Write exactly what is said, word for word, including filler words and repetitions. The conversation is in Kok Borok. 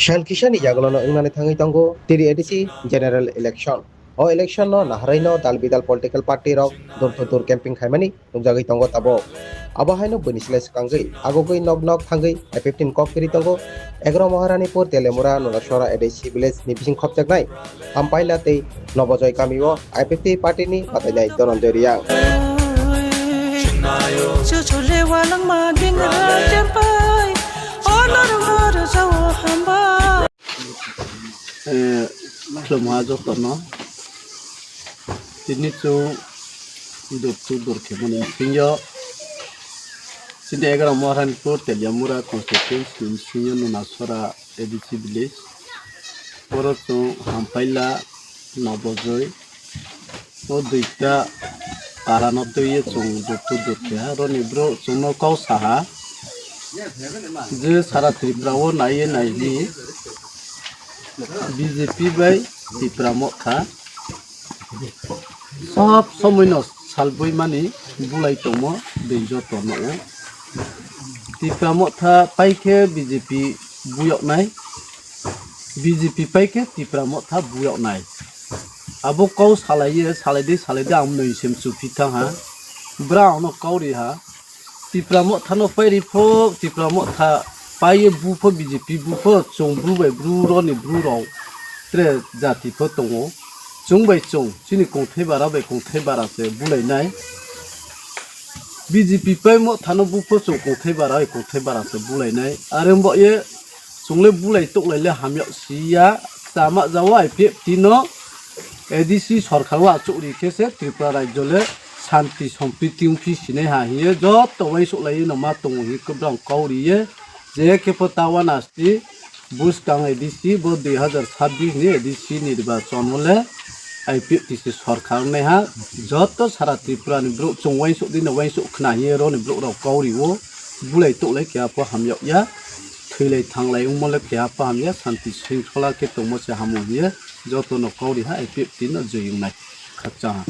Sal kisani yagulono wngnani thangwi tongo T D A D C general election. O election no naharwi no dal bidal political party rok dur to dur camping khaimani nukjagwi tongo tabuk. Abo haino buini slai swkangwi agogwi nok nok thangwi I P F T ni kok kwrwi tongo. Egaroh Maharanipur, Teliamura, Nunasora A D C village ni bising khopjaknai Hampaila tei Nobojoy kamio I P F T party ni batainai Dhananjoy Reang. Eh, khulumha jotono. Tini chwng dur to dur khe mani thwngyo. Chini egaroh Maharanipur, Teliamura constituency ni thwngyo Nunasora A D C village. Oro chwng Hampaila, Nobojoy, o duita para no twiwi chwng dur to dur keha. Roni bro chwngno kok saha je sara Tripura o naiye naiwi B J P bai Tipra Motha sob somoi no salbui mani bulai tongmo dei joto no o. Tipra Motha pai khe B J P buyoknai, B J P pai khe Tipra Motha buyoknai. Abo kau salaiye, salaidi, salaidi ang noi sem chuphi thang ha. Bra ang no kau ri ha. Tipra Motha no pai ri pho, Tipra Motha pai ye bu pho B J P bu pho, chwng bru bai bru roni bru rok tre jati pho tongo. Chwng bai chwng, chini kongthai bara bai kongthai bara se bulai nai. B J P pai Motha no bu pho chwng kongthai bara bai kongthai bara se bulai nai. Are wng bo ye chwng le bulai toklai le hamya si ya, chama ja o I P F T no A D C sorkar o achuk ri khe se Tripura rajyo le shanti sompriti wng phi sinai ha hiye joto uansuk lai no ma tongo hi kwbra kau ri ye je khe pho ta uanasti buskang A D C bo dui hazar chabbish ni A D C nirbachon o le I P F T se sorkar wngnai ha joto sara Tripura ni borok chwng uansuk di no uansuk khna hiye roni borok rok kau ri o bulai toklai keha pho hamya ya. Thwilai thanglai wngmo le keha pho hamya, shanti shringkhola khe tongmo se hamo hiye jotono kau ri ha I P F T no joi wngnai. Khakchang ha.